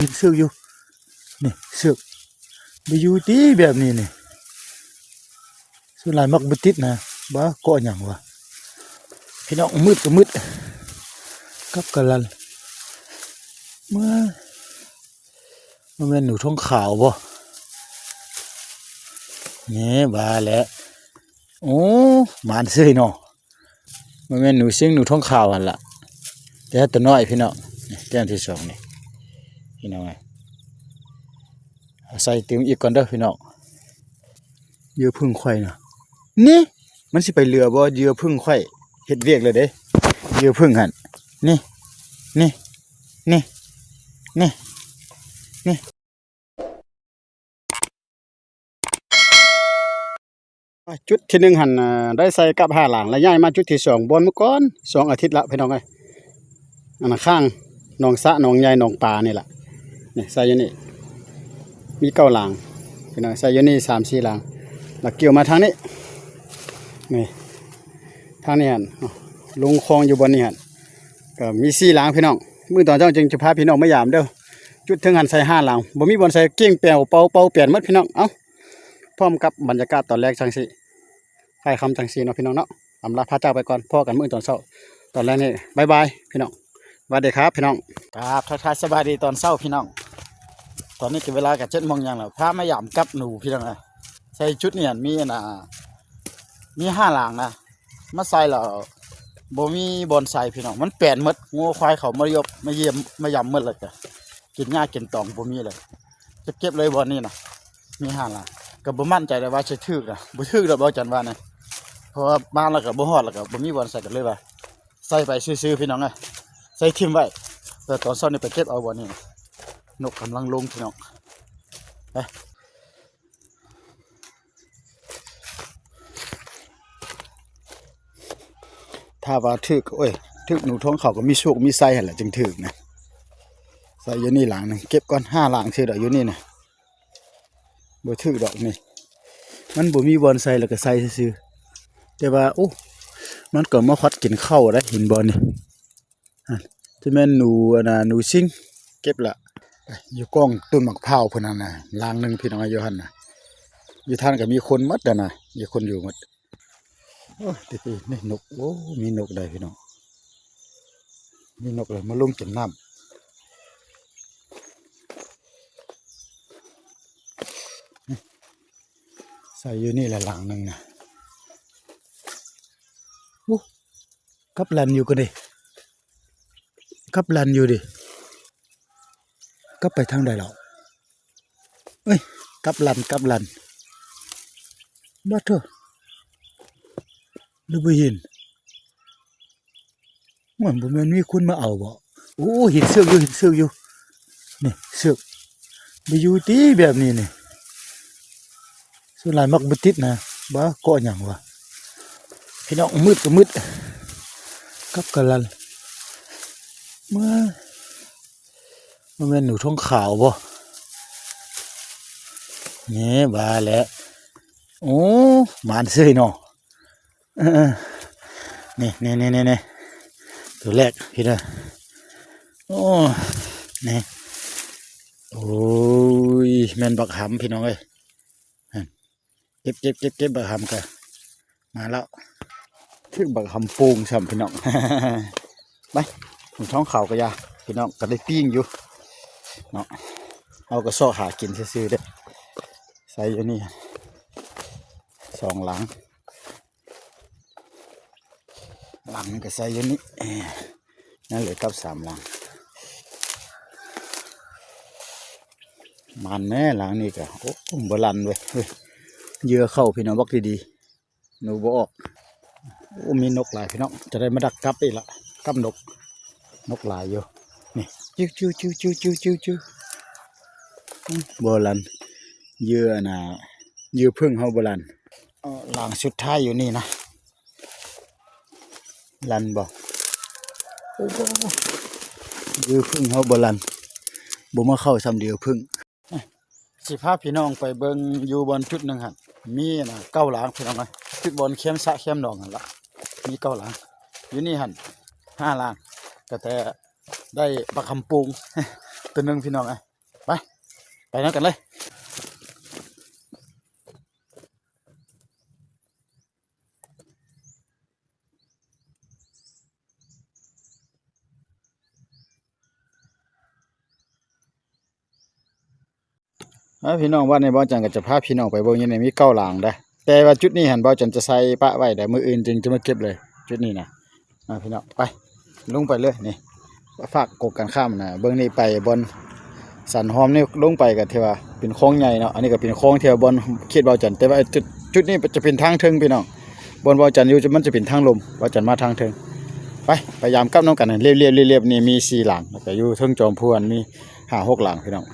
ເຫັນເຊືອກຢູ່ ນີ້ເຊືອກ ໄປຢູ່ຕິແບບນີ້ນີ້ ສ່ວນຫຼາຍມັກບໍ່ຕິດນະ. ບ້າ ເກາະຫຍັງວະ ພີ່ນ້ອງ? ມືດກໍມືດ ກັບກະລັນ ມາ ບໍ່ແມ່ນໜູທອງຂາວບໍ່? ແນ່ ວ່າແຫຼະ ໂອ້ ໝານເສີຍເນາະ. ມັນແມ່ນໜູຊິງ ໜູທອງຂາວຫັ້ນລະ ແຕ່ຕົວນ້ອຍພີ່ນ້ອງ. ນີ້ແຕ້ມທີສອງນີ້ພີ່ນ້ອງເອີຍ. ເອົາໃສ່ຕື່ມອີກກ່ອນເດີພີ່ນ້ອງ. ເຫຍື່ອເຜິ້ງຂ້ອຍນະ ນີ້ ມັນຊິໄປເຫຼືອບໍ່? ເຫຍື່ອເຜິ້ງຂ້ອຍເຮັດວຽກແລ້ວເດ້ ເຫຍື່ອເຜິ້ງຫັ້ນ. ນີ້ ນີ້ ນີ້ ນີ້ ນີ້. ຈຸດທີໜຶ່ງຫັ້ນ ໄດ້ໃສ່ກັບຫ້າຫຼັງ ແລ້ວຍ້າຍມາຈຸດທີສອງ ບ່ອນເມື່ອກ່ອນ ສອງອາທິດລະພີ່ນ້ອງເອີຍ. ອັນນັ້ນຂ້າງໜອງສະ ໜອງໃຫຍ່ ໜອງປານີ້ລະ ນີ້ໃສ່ຢູ່ນີ້ ມີເກົ້າຫຼັງພີ່ນ້ອງ ໃສ່ຢູ່ນີ້ສາມສີ່ຫຼັງ ແລ້ວກ່ຽວມາທາງນີ້ ນີ້ ທາງນີ້ຫັ້ນ ລົງຄອງຢູ່ບ່ອນນີ້ຫັ້ນ ກໍມີສີ່ຫຼັງພີ່ນ້ອງ. ມື້ຕອນເຊົ້າຈຶ່ງຈະພາພີ່ນ້ອງມາຢາມເດີ. ຈຸດເທິງຫັ້ນໃສ່ຫ້າຫຼັງ ບໍ່ມີບ່ອນໃສ່ ກ້ຽງແປວ ເປົ່າເປົ່າແປນໝົດພີ່ນ້ອງ. ເອົ້າ ພ້ອມກັບບັນຍາກາດຕອນແລງຈັ່ງຊີ້ ຄ້າຍຄ່ຳຈັ່ງຊີ້ເນາະພີ່ນ້ອງເນາະ. ອຳລາພາຈາກໄປກ່ອນ ພໍ້ກັນມື້ຕອນເຊົ້າ ຕອນແລງນີ້ ບາຍບາຍພີ່ນ້ອງ. ສະຫວັດດີຄັບພີ່ນ້ອງ ຄັບ ທັກທາຍສະບາຍດີຕອນເຊົ້າພີ່ນ້ອງ. ຕອນນີ້ກໍເວລາກໍເຈັດໂມງຫຍັງແລ້ວ ພາມາຢາມກັບໜູພີ່ນ້ອງເອີຍ. ໃສ່ຈຸດນີ້ຫັ້ນມີອັນນ່າ ມີຫ້າຫຼັງນະ ມາໃສ່ແລ້ວບໍ່ມີບ່ອນໃສ່ພີ່ນ້ອງ ມັນແປນໝົດ. ງົວຄວາຍເຂົາມາຢອບ ມາຢ້ຽມ ມາຢາມໝົດ ແລ້ວກໍກິນຫຍ້າກິນຕອງບໍ່ມີເລີຍ. ເກັບເລີຍບ່ອນນີ້ນະ ມີຫ້າຫຼັງ ກໍບໍ່ໝັ້ນໃຈເລີຍວ່າຊິຖືກນະ ບໍ່ຖືກດອກ ເວົ້າຈັນວ່ານະ ເພາະວ່າມາແລ້ວກໍບໍ່ຮອດ ແລ້ວກໍບໍ່ມີບ່ອນໃສ່ ກໍເລີຍວ່າໃສ່ໄປຊື່ໆ ພີ່ນ້ອງເອີຍ ໃສ່ຖິ້ມໄວ້. ແຕ່ຕອນເຊົ້ານີ້ໄປເກັບເອົາບ່ອນນີ້ນະ ນົກກຳລັງລົງພີ່ນ້ອງ ໄປ. ຖ້າວ່າຖືກ ໂອ້ຍ ຖືກໜູທອງຂາວກໍມີໂຊກມີໄຊຫັ້ນແຫຼະ ຈຶ່ງຖືກນະ. ໃສ່ຢູ່ນີ້ຫຼັງໜຶ່ງ ເກັບກ່ອນ ຫ້າຫຼັງຊື່ດອກ ຢູ່ນີ້ນະ ບໍ່ຖືກດອກນີ້ ມັນບໍ່ມີບ່ອນໃສ່ ແລ້ວກໍໃສ່ຊື່ໆ. ແຕ່ວ່າ ໂອ້ ມັນກໍມາຄວັດກິນເຂົ້າໄດ໋ ເຫັນບໍ່ນີ້. ຫັ້ນ ຈະແມ່ນໜູ ອັນນ່າ ໜູຊິງ ເກັບລະ. ຢູ່ກ້ອງຕົ້ນໝາກພ້າວພຸ້ນຫັ້ນນະ ຫຼັງໜຶ່ງພີ່ນ້ອງ ຢູ່ຫັ້ນນະ. ຢູ່ທ່ານກໍມີຄົນໝົດຫັ້ນນະ ມີຄົນຢູ່ໝົດ. ໂອ້ ຕິດອີກນີ້ນົກ ໂອ້ ມີນົກໄດ້ພີ່ນ້ອງ ມີນົກເລີຍມາລົງກິນນ້ຳ. ໃສ່ຢູ່ນີ້ລະຫຼັງໜຶ່ງນະ. ໂອ້ ກັບລັນຢູ່ກັນເດ ກັບລັນຢູ່ເດ ກັບໄປທາງໃດແລ້ວ? ເອີຍ ກັບລັນ ກັບລັນ ບາດໂທ້ ຫຼືບໍ່ເຫັນ? ມັນບໍ່ແມ່ນມີຄົນມາເອົາບໍ? ໂອ້ ເຫັນເຊືອກຢູ່ ເຫັນເຊືອກຢູ່ ນີ້ເຊືອກ ໄປຢູ່ຕິແບບນີ້ນີ້. ສ່ວນຫຼາຍມັກບໍ່ຕິດນະ. ບ້າ ເກາະຫຍັງວະ ພີ່ນ້ອງ? ມືດກໍມືດ ກັບກະລັນ ມາ ບໍ່ແມ່ນໜູທອງຂາວບໍ? ແນ່ ວ່າແຫຼະ ໂອ້ ໝານເສີຍເນາະ. ເອີ ນີ້ ນີ້ ນີ້ ນີ້ ໂຕແລກພີ່ນ້ອງ. ໂອ້ ນີ້ ໂອ້ຍ ແມ່ນບັກຫຳພີ່ນ້ອງເອີຍ. ເກັບ ເກັບ ເກັບ ເກັບ ບັກຫຳກະມາແລ້ວ ຖືກບັກຫຳໂປ່ງຊ້ຳພີ່ນ້ອງ. ໄປ ໜູທອງຂາວກະຢ່າພີ່ນ້ອງ ກະໄດ້ປີ້ງຢູ່ເນາະ ເຮົາກະຊອກຫາກິນຊື່ໆເດ້. ໃສ່ຢູ່ນີ້ສອງຫຼັງ ຫຼັງໜຶ່ງກະໃສ່ຢູ່ນີ້ ເອີ ຍັງເຫຼືອກັບສາມຫຼັງ. ໝານແມ້ ຫຼັງນີ້ກະ ໂອ້ ບໍ່ລັນເວີຍ ເຮີ້ຍ ເຫຍື່ອເຂົ້າພີ່ນ້ອງ ບັກດີໆ ໜູບໍ່ອອກ. ໂອ້ ມີນົກຫຼາຍພີ່ນ້ອງ ຈະໄດ້ມາດັກກັບອີກລະ ກັບນົກ ນົກຫຼາຍຢູ່. ນີ້ ຈິ້ວໆໆໆ ບໍ່ລັນ ເຫຍື່ອອັນນ່າ ເຫຍື່ອເຜິ້ງເຮົາບໍ່ລັນ. ເອີ ຫຼັງສຸດທ້າຍຢູ່ນີ້ນະ ລັນບໍ່? ໂອ້ ເຫຍື່ອເຜິ້ງເຮົາບໍ່ລັນ ບໍ່ມາເຂົ້າຊ້ຳເຫຍື່ອເຜິ້ງ. ຊິພາພີ່ນ້ອງໄປເບິ່ງຢູ່ບ່ອນຈຸດໜຶ່ງຫັ້ນ ມີນະ ເກົ້າຫຼັງພີ່ນ້ອງເອີຍ ຈຸດບ່ອນແຄມສະແຄມໜອງຫັ້ນລະ ມີເກົ້າຫຼັງ. ຢູ່ນີ້ຫັ້ນຫ້າຫຼັງ ກະແຕ່ໄດ້ບັກຫຳໂປ່ງໂຕໜຶ່ງພີ່ນ້ອງເອີຍ. ໄປນຳກັນເລີຍ. ເອົາ ພີ່ນ້ອງ ວັນນີ້ບ່າວຈັນກໍຈະພາພີ່ນ້ອງໄປເບິ່ງ ຢູ່ນີ້ມີເກົ້າຫຼັງເດ້ ແຕ່ວ່າຈຸດນີ້ຫັ້ນບ່າວຈັນຈະໃສ່ປະໄວ້ເດ້ ມື້ອື່ນຈຶ່ງຈະມາເກັບເລີຍ ຈຸດນີ້ນະ. ອ່າ ພີ່ນ້ອງ ໄປ ລົງໄປເລີຍ ນີ້ ຟາກກົກກັນຂ້າມນະ. ເບິ່ງນີ້ໄປບ່ອນສັນຫອມນີ້ ລົງໄປກໍຖືວ່າເປັນຄອງໃຫຍ່ເນາະ. ອັນນີ້ກໍເປັນຄອງທີ່ວ່າບ່ອນເຂດບ່າວຈັນ ແຕ່ວ່າຈຸດ ຈຸດນີ້ຈະເປັນທາງເທິງ ພີ່ນ້ອງ. ບ່ອນບ່າວຈັນຢູ່ ມັນຈະເປັນທາງລົມ ບ່າວຈັນມາທາງເທິງ. ໄປ ໄປຢາມກັບນຳກັນ ລຽບໆໆໆ ນີ້ມີສີ່ຫຼັງ ແລ້ວກໍຢູ່ເທິງຈອມພວນມີຫ້າຫົກຫຼັງ ພີ່ນ້ອງ.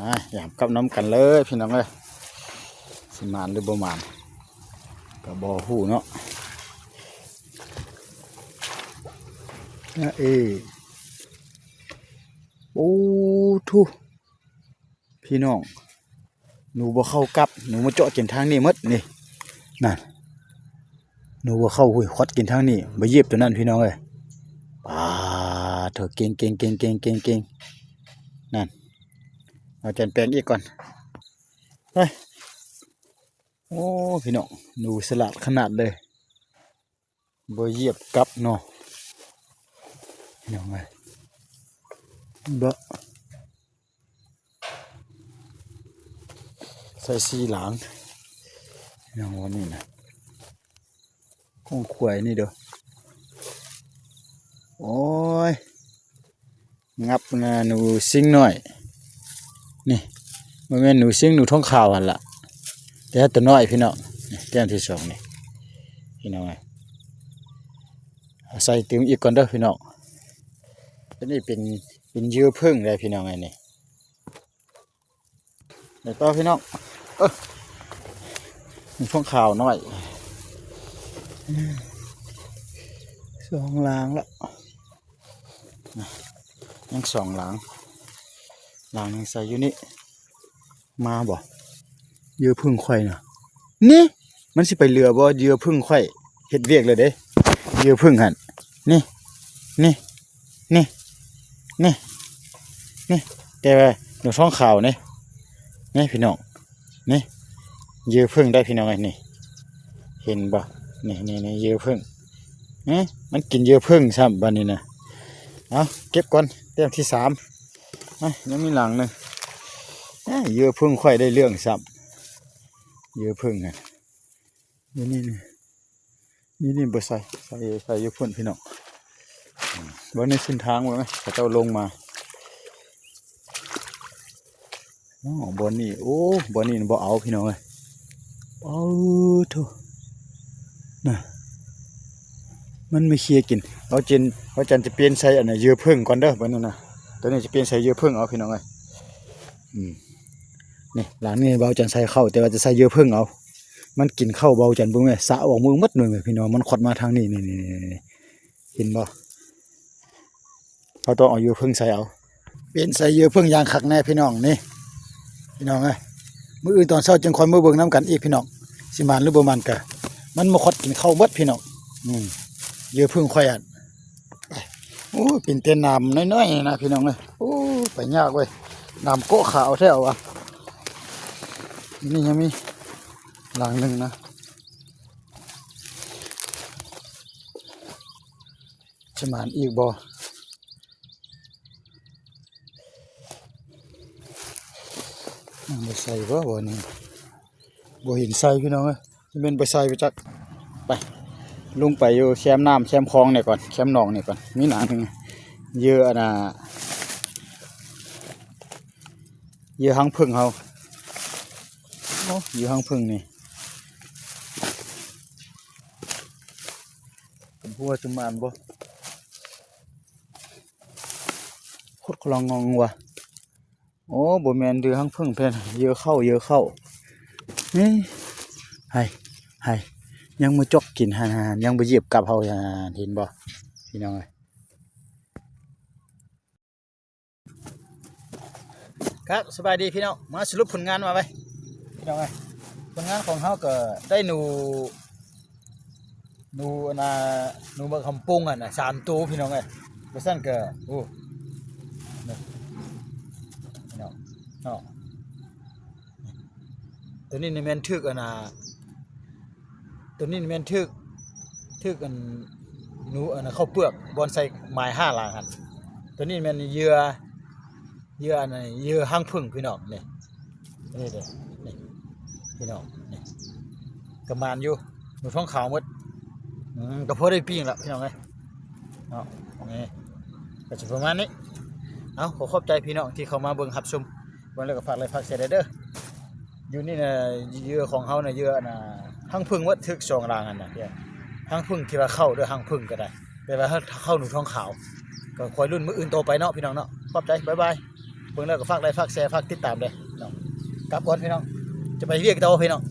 ອ່າ ຢາມກັບນຳກັນເລີຍ ພີ່ນ້ອງເອີຍ. ຊິໝານຫຼືບໍ່ໝານກໍບໍ່ຮູ້ເນາະ. ອາເອ ໂອ້ ທຸ ພີ່ນ້ອງ ໜູບໍ່ເຂົ້າກັບ ໜູມາເຈາະກິນທາງນີ້ໝົດນີ້. ນັ້ນ ໜູບໍ່ເຂົ້າ ຫຸ້ຍ ຄອດກິນທາງນີ້ ບໍ່ຢຽບຕົວນັ້ນ ພີ່ນ້ອງເອີຍ. ປາດໂທ້ ເກັ່ງໆໆໆໆ ນັ້ນ ເອົາຈານແປງອີກກ່ອນ. ເອີຍ ໂອ້ ພີ່ນ້ອງ ໜູສະຫຼາດຂະໜາດເລີຍ ບໍ່ຢຽບກັບເນາະ ພີ່ນ້ອງເອີຍ. ເບິ່ງ ໃສ່ສີ່ຫຼັງ ພີ່ນ້ອງ ວັນນີ້ນະ ຂອງຂວາຍນີ້ເດີ້. ໂອ້ຍ ງັບນະ ໜູຊິງນ້ອຍ ນີ້ ບໍ່ແມ່ນໜູຊິງ ໜູທອງຂາວຫັ້ນລະ ແຕ່ຕົວນ້ອຍ ພີ່ນ້ອງ. ນີ້ ແຕ້ມທີສອງນີ້ ພີ່ນ້ອງເອີຍ. ເອົາໃສ່ຕື່ມອີກກ່ອນເດີ້ ພີ່ນ້ອງ. ອັນນີ້ເປັນ ເປັນເຫຍື່ອເຜິ້ງເດ້ ພີ່ນ້ອງເອີຍ ນີ້. ໄປຕໍ່ ພີ່ນ້ອງ ເອີ ມີພວງຂາວນ້ອຍ ສອງຫຼັງລະ ຍັງສອງຫຼັງ ຫຼັງໜຶ່ງໃສ່ຢູ່ນີ້ ມາບໍ່ ເຫຍື່ອເຜິ້ງຂ້ອຍນະ ນີ້ ມັນຊິໄປເຫຼືອບໍ່ ເຫຍື່ອເຜິ້ງຂ້ອຍ ເຮັດວຽກແລ້ວເດ້ ເຫຍື່ອເຜິ້ງຫັ້ນ ນີ້ ນີ້ ນີ້ ນີ້ ນີ້ ແຕ່ວ່າໜູທອງຂາວນີ້ ນີ້ພີ່ນ້ອງ ນີ້ ເຫຍື່ອເຜິ້ງໄດ້ພີ່ນ້ອງເອີຍ ນີ້ ເຫັນບໍ່ ນີ້ ນີ້ ນີ້ ເຫຍື່ອເຜິ້ງ ນີ້ ມັນກິນເຫຍື່ອເຜິ້ງຊ້ຳບາດນີ້ນະ. ເອົາ ເກັບກ່ອນ ແຕ້ມທີສາມ ນະ ຍັງມີຫຼັງໜຶ່ງ ເຫຍື່ອເຜິ້ງຂ້ອຍໄດ້ເລື່ອງຊ້ຳ ເຫຍື່ອເຜິ້ງນະ. ຢູ່ນີ້ ຢູ່ນີ້ບໍ່ໃສ່ ໃສ່ ໃສ່ຢູ່ພຸ້ນພີ່ນ້ອງ. ເບິ່ງໃນເສັ້ນທາງເບິ່ງ ເຂົາເຈົ້າລົງມາ ໂອ້ ບ່ອນນີ້ ໂອ້ ບ່ອນນີ້ບໍ່ເອົາພີ່ນ້ອງເອີຍ. ເອົາໂທ້ ນະ ມັນມາເຄຍກິນ ເອົາເຈັນ ເອົາຈັນຈະປ່ຽນໃສ່ອັນນ່າ ເຫຍື່ອເຜິ້ງກ່ອນເດີ້ ບັດນີ້ນະ ໂຕນີ້ຈະປ່ຽນໃສ່ເຫຍື່ອເຜິ້ງເອົາພີ່ນ້ອງເອີຍ. ອືມ ນີ້ ຫຼັງນີ້ບ່າວຈັນໃສ່ເຂົ້າ ແຕ່ວ່າຈະໃສ່ເຫຍື່ອເຜິ້ງເອົາ ມັນກິນເຂົ້າບ່າວຈັນເບິ່ງແມ້ ສະອອກເບິ່ງໝົດເລີຍພີ່ນ້ອງ ມັນຄອດມາທາງນີ້ ນີ້ ນີ້ ນີ້ ເຫັນບໍ່ ເຮົາຕ້ອງເອົາເຫຍື່ອເຜິ້ງໃສ່ເອົາ ເປັນໃສ່ເຫຍື່ອເຜິ້ງຢ່າງຄັກແນ່ພີ່ນ້ອງ ນີ້ ພີ່ນ້ອງເອີຍ. ມື້ອື່ນຕອນເຊົ້າຈຶ່ງຄ່ອຍມາເບິ່ງນຳກັນອີກພີ່ນ້ອງ ຊິໝານຫຼືບໍ່ໝານກະ ມັນມາຄອດກິນເຂົ້າໝົດພີ່ນ້ອງ. ອືມ ເຫຍື່ອເຜິ້ງຂ້ອຍອັນ ໂອ້ຍ ເປັນແຕ່ໜາມນ້ອຍໆນະພີ່ນ້ອງເອີຍ. ໂອ້ຍ ໄປຍາກເວີຍ ໜາມເກາະຂາວແທ້ວະ. ນີ້ຍັງມີຫຼັງໜຶ່ງນະ ຊິໝານອີກບໍ່ ຍັງບໍ່ໃສ່ບໍ່ ບໍ່ນີ້ ບໍ່ເຫັນໃສ່ພີ່ນ້ອງເອີຍ ຊິແມ່ນບໍ່ໃສ່ບໍ່ຈັກ. ໄປ ລົງໄປຢູ່ແຄມນ້ຳແຄມຄອງນີ້ກ່ອນ ແຄມໜອງນີ້ກ່ອນ ມີໜາໜຶ່ງ ເຫຍື່ອອັນນ່າ ເຫຍື່ອຮັງເຜິ້ງເຮົາ. ໂອ້ ເຫຍື່ອຮັງເຜິ້ງນີ້ ບໍ່ຮູ້ວ່າຊິໝານບໍ່ ໂຄດກະລອງງອງວ່າ. ໂອ້ ບໍ່ແມ່ນເຫຍື່ອຮັງເຜິ້ງແທ້ນະ ເຫຍື່ອເຂົ້າ ເຫຍື່ອເຂົ້າ. ເອີ ໄຫ ໄຫ ຍັງມາຈອກກິນຫັ້ນໆ ຍັງບໍ່ຢຽບກັບເຮົາຫັ້ນ ເຫັນບໍ່ພີ່ນ້ອງເອີຍ. ຄັບ ສະບາຍດີພີ່ນ້ອງ ມາສະຫຼຸບຜົນງານມາໄວ້ພີ່ນ້ອງເອີຍ. ຜົນງານຂອງເຮົາກໍໄດ້ໜູ ໜູອັນນ່າ ໜູບັກຫຳປຸງຫັ້ນນະ ສາມໂຕພີ່ນ້ອງເອີຍ. ບໍ່ຊັ້ນກໍ ໂອ້ ນີ້ ພີ່ນ້ອງເນາະ ໂຕນີ້ນີ້ແມ່ນຖືກອັນນ່າ ໂຕນີ້ນີ້ແມ່ນຖືກ ຖືກອັນ ໜູອັນນ່າ ເຂົ້າເປືອກ ບ່ອນໃສ່ໝາຍຫ້າລາງຫັ້ນ. ໂຕນີ້ແມ່ນເຫຍື່ອ ເຫຍື່ອອັນນັ້ນ ເຫຍື່ອຮັງເຜິ້ງພີ່ນ້ອງ ນີ້ ນີ້ເດ້ ນີ້ພີ່ນ້ອງ ນີ້ ກະໝານຢູ່ ໜູທອງຂາວໝົດ. ອືມ ກະພໍໄດ້ປີ້ງລະພີ່ນ້ອງເອີຍເນາະ. ນີ້ກະຊິປະມານນີ້. ເອົາ ຂໍຂອບໃຈພີ່ນ້ອງທີ່ເຂົ້າມາເບິ່ງຮັບຊົມ ເບິ່ງແລ້ວກະຝາກໄລ້ຝາກແຊແດ່ເດີ. ຢູ່ນີ້ນະ ເຫຍື່ອຂອງເຮົານະ ເຫຍື່ອອັນນ່າ ຮັງເຜິ້ງໝົດ ຖືກສອງລາງຫັ້ນນະ ຮັງເຜິ້ງທີ່ວ່າເຂົ້າເດີ ຮັງເຜິ້ງກະໄດ້ ແຕ່ວ່າເຂົ້າໜູທອງຂາວ ກະຄອຍລຸ້ນມື້ອື່ນຕໍ່ໄປເນາະພີ່ນ້ອງເນາະ. ຂອບໃຈ ບາຍບາຍ. ເບິ່ງແລ້ວກະຝາກໄລ້ຝາກແຊ ຝາກຕິດຕາມເດີເນາະ. ກັບກ່ອນພີ່ນ້ອງ ຈະໄປວຽກຕໍ່ພີ່ນ້ອງ.